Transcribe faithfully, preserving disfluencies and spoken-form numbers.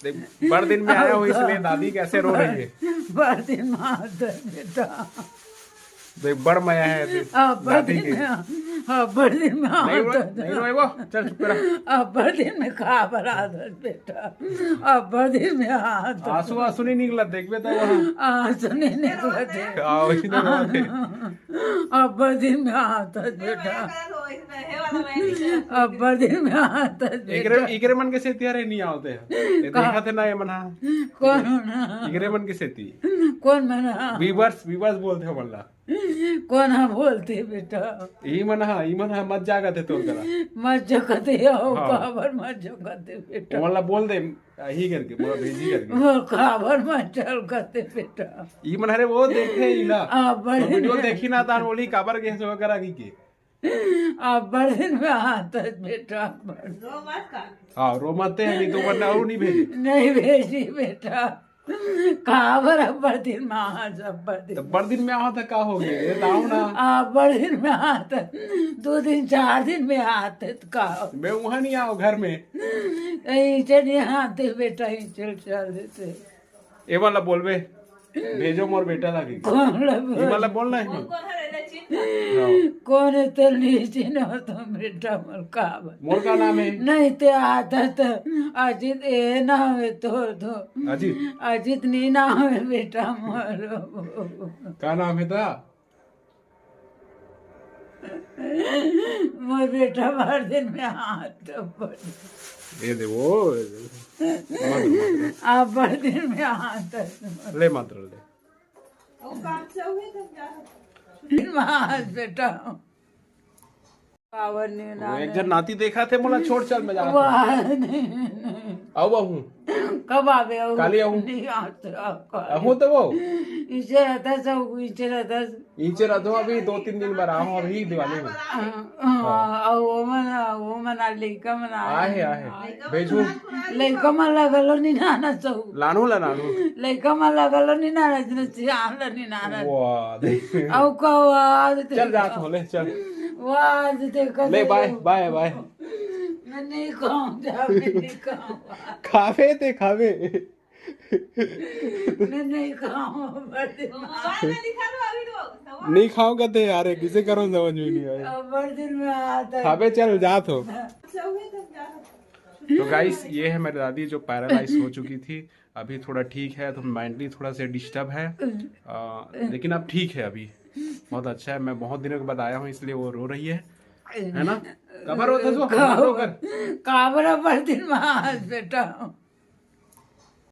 देख, बड़ दिन में आया हूँ, इसलिए दादी कैसे रो रही है। बड़ दिन में आया था बेटा। देख, बड़ मया है अभी अब बड़ दादी दिन के। में, अब बड़ दिन में नहीं आया रोए, था। नहीं रोए वो, चल चुप रह। अब बड़ दिन में का बड़ा था बेटा, अब बड़ दिन में आया था। आंसू, आंसू नहीं निकला, देखबे तो वहाँ। आंसू नहीं निकला थे। हाँ, वही तो बात है। अब बड़ दिन में आया था बेटा, अब बड़ दिन में आया था एकरे, बेटा। एकरे मन के सेती हरे नहीं आवते हैं। ये का? देखा थे ना ये मन हा। कौन? एकरे मन के सेती। कौन मन हा? Viewers, viewers बोलते हो मल्ला। कौन हा बोलते बेटा? ई मन हा, ई मन हा मत जागत है तोर करा। मत जगते हो, हाँ। काबर मत जगते बेटा? वो मल्ला बोल दे, ही करके, मोला भेजी करके। वो काबर मत चल करते बेटा? ई मन हरे वो देखे इला। आ, बड़े तो video देखी ना तान बोली काबर के सेवा करा की के। अब बड़ दिन में आया था बेटा। रो मत का। हाँ, रो मत है, नहीं तो वरना और नहीं भेजे। नहीं भेजी बेटा। काबर अब बड़ दिन में आया था, बड़ दिन तो बड़ दिन में आया था, का हो गया? ये बताओ ना। अब बड़ दिन में आया था, दो दिन, चार दिन में आया था, तो का? मैं वहाँ नहीं आया घर में। इसे नहीं आते बेटा, इसे चल देते। ए वाला बोलबे, भेजो मोर बेटा ला की। कौन ला बोल? ई वाला बोलना है। कौन है रे चिन्ह? हाँ। कौन है तेल नीचे न हो तो बेटा मोर का बा? मोर का नाम है? नहीं ते आता तो अजीत ए नाम है तो, तो। अजीत? अजीत नहीं नाम है बेटा मोर। का नाम है ता? मोर बेटा बड़ दिन में हाथ ऊपर। ये दे वो, मत, मत। आप बड़ दिन में हाथ ऊपर। ले मत ले। दिन में हाथ बेटा। पावर नहीं वो ना एक जन नाती देखा थे, मोला छोड़ चल, मैं जाना। वाह, नहीं, नहीं। आओ बहू। कब आवे हो? काली आहूँ। नहीं, आज तो आपका। आहूँ तो वो। इसे रहता सब, इसे रहता सब। इचे रह दो अभी दो तीन दिन बर आहूँ अभी दिवाली में। हाँ, हाँ, अउ वो मन, वो मन आ, लइका मन आ। आहे, आहे। भेजू। लइका मन ला घलो नहीं नाना चाहू। लानू ला नानू। लइका मन ला घलो नहीं नाना, जने सियान ला नहीं नाना। वाह, देख। अउ का वाह, चल देख। जात हो, ले, चल। वाह, देख। ले, bye, bye, bye। मैं नहीं खाऊं, जा, मैं नहीं खाऊं। खावे ते खावे। मैं नहीं खाऊं, बड़ दिन में। मोबाइल में दिखा दो अभी तो, सवाल। नहीं खाऊंगा ते यार, किसे करो समझ में नहीं आया। अब बड़ दिन में आता है। खावे चल, जात हो। अच्छा, हुए तब जा। तो गाइस, ये है मेरी दादी जो पैरालाइज हो चुकी थी, अभी थोड़ा ठीक है, तो मेंटली थोड़ा से डिस्टर्ब है, आ, लेकिन अब ठीक है अभी, बहुत अच्छा है। मैं बहुत दिनों के बाद आया हूँ, इसलिए वो रो रही है, है ना? कबर होता जो का-, रो कर। काबरा बड़ दिन में आज बेटा।